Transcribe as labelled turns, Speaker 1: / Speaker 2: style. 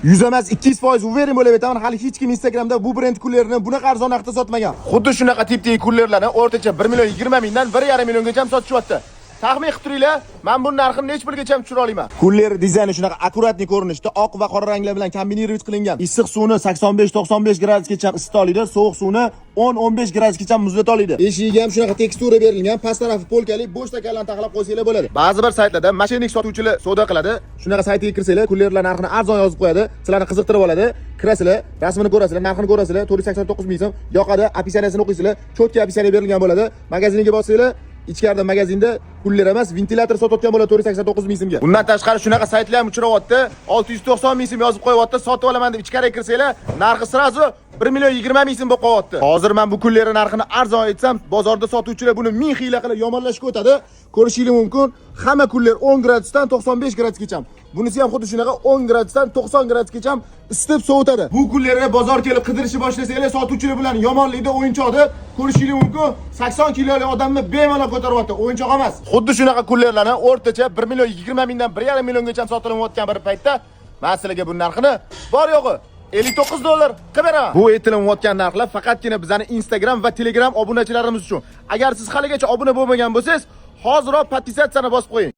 Speaker 1: 100 emas, 200% уверен bo'lib aytaman, hali hech kim Instagramda bu brend kulerini bunaqa arzon narxda sotmagan. Xuddi shunaqa tipdagi kulerlarni o'rtacha 1 million 20 mingdan 1,5 milliongacha sotishyapti. Taxmin qilib turinglar, men bu narxini necha pulgacha tushira olaman? Kuler dizayni shunaqa аккуратный ko'rinishda, oq va qora ranglar bilan kombinировать qilingan. Issiq suvni 85-95 gradusgacha isita oladi, sovuq suvni 10-15 gradusgacha muzlata oladi. Eshigiga ham shunaqa tekstura berilgan, past tarafi полка li, bo'sh stakanlarni taxlab qo'ysanglar bo'ladi. Ba'zi bir saytlarda мошенник sotuvchilar savdo qiladi. Shunaqa saytiga kirsanglar, kulerlar narxini arzon yozib qo'yadi, sizlarni qiziqtirib oladi. Kirasizlar, rasmini ko'rasizlar, narxini ko'rasizlar, 489 ming so'm yoqadi, описание sini o'qiysizlar, четкий описание berilgan bo'ladi. Magaziniga borsanglar, ichkarida magazinda kuler emas, ventilyator sotayotgan bo'ladi 489 ming so'mga. Bundan tashqari shunaqa saytlar ham uchrayapti. 690 ming so'm yozib qo'yapti, sotib olaman deb ichkariga kirsanglar, narxi сразу 1 million 20 ming so'm bo'lib qolyapti. Hozir men bu kulerni narxini arzon aytsam, bozorda sotuvchilar buni ming xiyla qilib yomonlashga o'tadi. Ko'rishingiz mumkin, hamma kuler 10 gradusdan 95 gradusgacha. Bunisi ham xuddi shunaqa 10 gradusdan 90 gradusgacha isitib sovutadi. Bu kulerni bozor kelib qidirishni boshlasanglar, sotuvchilar bilan yomonlikda o'yinchoq deb ko'rishingiz mumkin. 80 kiloli odamni bemalol ko'taryapti, o'yinchoq emas. Xuddi shunaqa kulerlarni o'rtacha 1 million 20 mingdan 1,5 milliongacha sotilayotgan bir paytda, men sizlarga bu narxini bor yo'g'i 59 dollar qilib beraman. Bu aytilayotgan narxlar faqatgina bizning Instagram va Telegram obunachilarimiz uchun. Agar siz haligacha obuna bo'lmagan bo'lsangiz, hoziroq подписаться ni bosib qo'ying.